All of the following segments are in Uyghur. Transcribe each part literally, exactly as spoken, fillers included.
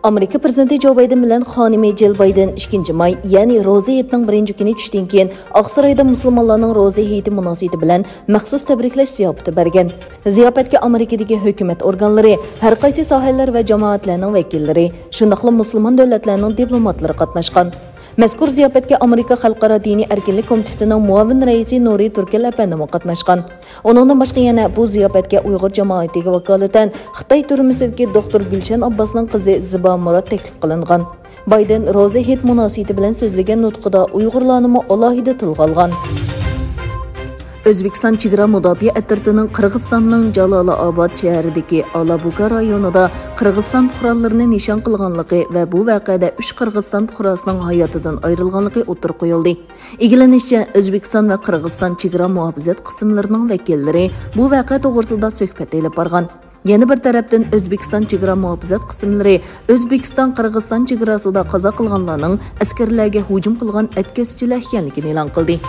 ئامېرىكا پىرېزىدېنتى جو بايدېن بىلەن خانىمى جىل بايدېن ئىككىنچى ماي، يەنى روزا ھېيتنىڭ بىرىنچى كۈنى چۈشتىن كېيىن ئاقسارايدا مۇسۇلمانلارنىڭ روزا ھېيتى مۇناسىۋىتى بىلەن مەخسۇس تەبرىكلەش زىياپىتى بەرگەن. زىياپەتكە ئامېرىكىدىكى ھۆكۈمەت ئورگانلىرى، ھەر قايسى ساھەلەر ۋە جامائەتلەرنىڭ ۋەكىللىرى، شۇنداقلا مۇسۇلمان دۆلەتلەرنىڭ دىپلوماتلىرى قاتناشقان. مەزكۇر زىياپەتكە ئامېرىكا خەلقئارا دىنىي ئەركىنلىك كومىتېتىنىڭ مۇئاۋىن رەئىسى نۇرى تۈركەل ئەپەندىمۇ قاتناشقان. ئۇنىڭدىن باشقا يەنە بۇ زىياپەتكە ئۇيغۇر جامائىتىگە ۋاكالىتەن خىتاي تۈرمىسىدىكى دوختۇر گۈلشەن ئابباسنىڭ قىزى زىبا مۇرات تەكلىپ قىلىنغان. بايدېن روزا ھېيت مۇناسىۋىتى بىلەن سۆزلىگەن نۇتقىدا ئۇيغۇرلارنىمۇ ئالاھىدە تىلغا ئالغان. ئۆزبېكىستان چېگرا مۇداپىئە ئەترىتىنىڭ قىرغىزىستاننىڭ جالالاباد شەھىرىدىكى ئالابۇكا رايونىدا قىرغىزىستان پۇقرالىرىنى نىشان قىلغانلىقى ۋە بۇ ۋەقەدە ئۈچ قىرغىزىستان پۇقراسىنىڭ ھاياتىدىن ئايرىلغانلىقى ئوتتۇرىغا قويۇلدى. ئىگىلىنىشىچە، ئۆزبېكىستان ۋە قىرغىزىستان چېگرا مۇھاپىزەت قىسىملىرىنىڭ ۋەكىللىرى بۇ ۋەقە توغرىسىدا سۆھبەت ئېلىپ بارغان. يەنە بىر تەرەپتىن، ئۆزبېكىستان چېگرا مۇھاپىزەت قىسىملىرى ئۆزبېكىستان-قىرغىزىستان چېگراسىدا قازا قىلغانلارنىڭ ئەسكەرلەرگە ھۇجۇم قىلغان ئەتكەسچىلەر ئىكەنلىكىنى ئېلان قىلدى.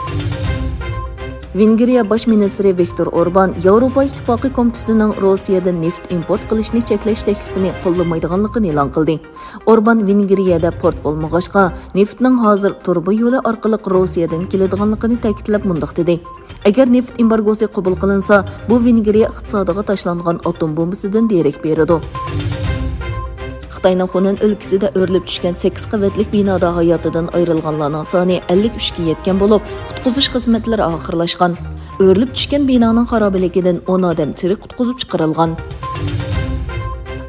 ۋېنگرىيە باش مىنىستىرى ۋىكتور ئوربان ياۋروپا ئىتتىپاقى كومىتېتىنىڭ روسىيەدىن نېفىت ئىمپورت قىلىشنى چەكلەش تەكلىپىنى قوللىمايدىغانلىقىنى ئېلان قىلدى. ئوربان ۋېنگرىيەدە پورت بولمىغاچقا، نېفىتنىڭ ھازىر تۇرۇبا يولى ئارقىلىق روسىيەدىن كېلىدىغانلىقىنى تەكىتلەپ مۇنداق دېدى: «ئەگەر نېفىت ئېمبارگوسى قوبۇل قىلىنسا، بۇ ۋېنگرىيە ئىقتىسادىغا تاشلانغان ئاتوم بومبىسىدىن دېرەك بېرىدۇ.» خىتاينىڭ خۇنەن ئۆلكىسىدە ئۆرۈلۈپ چۈشكەن سەككىز قەۋەتلىك بىنادا ھاياتىدىن ئايرىلغانلارنىڭ سانى ئەللىك ئۈچكە يەتكەن بولۇپ، قۇتقۇزۇش خىزمەتلىرى ئاخىرلاشقان. ئۆرۈلۈپ چۈشكەن بىنانىڭ خارابىلىكىدىن ئون ئادەم تىرىك قۇتقۇزۇپ چىقىرىلغان.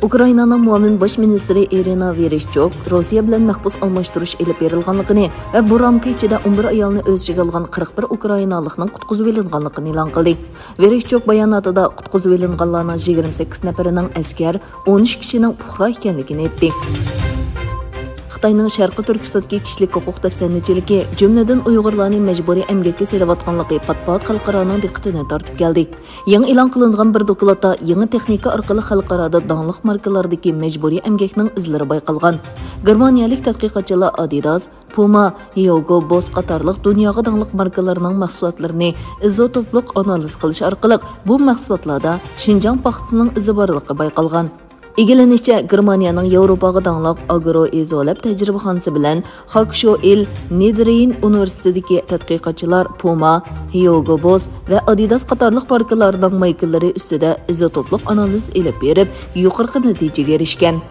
ئۇكرائىنانىڭ مۇئاۋىن باش مىنىستىرى ئىرىنا ۋېرىشچوك روسىيە بىلەن مەھبۇس ئالماشتۇرۇش ئېلىپ بېرىلغانلىقىنى ۋە بۇ رامكا ئىچىدە ئون بىر ئايالنى ئۆز ئىچىگە ئالغان قىرىق بىر ئۇكرائىنالىقنىڭ قۇتقۇزۇۋېلىنغانلىقىنى ئېلان قىلدى. ۋېرىشچوك باياناتىدا قۇتقۇزۇۋېلىنغانلارنىڭ يىگىرمە سەككىز نەپىرىنىڭ ئەسكەر، ئون ئۈچ كىشىنىڭ پۇقرا ئىكەنلىكىنى ئېيتتى. خىتاينىڭ شەرقىي تۈركىستاندىكى كىشىلىك ھوقۇق دەپسەندىچىلىكى، جۈملىدىن ئۇيغۇرلارنى مەجبۇرىي ئەمگەككە سېلىۋاتقانلىقى پات-پات خەلقئارانىڭ دىققىتىنى تارتىپ كەلدى. يېڭى ئېلان قىلىنغان بىر دوكلاتتا يېڭى تېخنىكا ئارقىلىق خەلقئارادا داڭلىق ماركىلاردىكى مەجبۇرىي ئەمگەكنىڭ ئىزلىرى بايقالغان. گېرمانىيەلىك تەتقىقاتچىلار ئادىداس، پۇما، ھيوگو بوس قاتارلىق دۇنياغا داڭلىق ماركىلارنىڭ مەھسۇلاتلىرىنى ئىزوتوپلۇق ئانالىز قىلىش ئارقىلىق بۇ مەھسۇلاتلاردا شىنجاڭ پاختىسىنىڭ ئىزى بارلىقى بايقالغان. ئىگىلىنىشىچە، گېرمانىيەنىڭ ياۋروپاغا داڭلىق ئاگرو ئىزولاب تەجرىبىخانىسى بىلەن خاكشوئىل نېدرېين ئۇنىۋېرسىتېتىدىكى تەتقىقاتچىلار پۇما، ھيوگو بوس ۋە ئادىداس قاتارلىق ماركىلارنىڭ مايكىلىرى ئۈستىدە ئىزوتوپلۇق ئانالىز ئېلىپ بېرىپ، يۇقىرىقى نەتىجىگە ئېرىشكەن.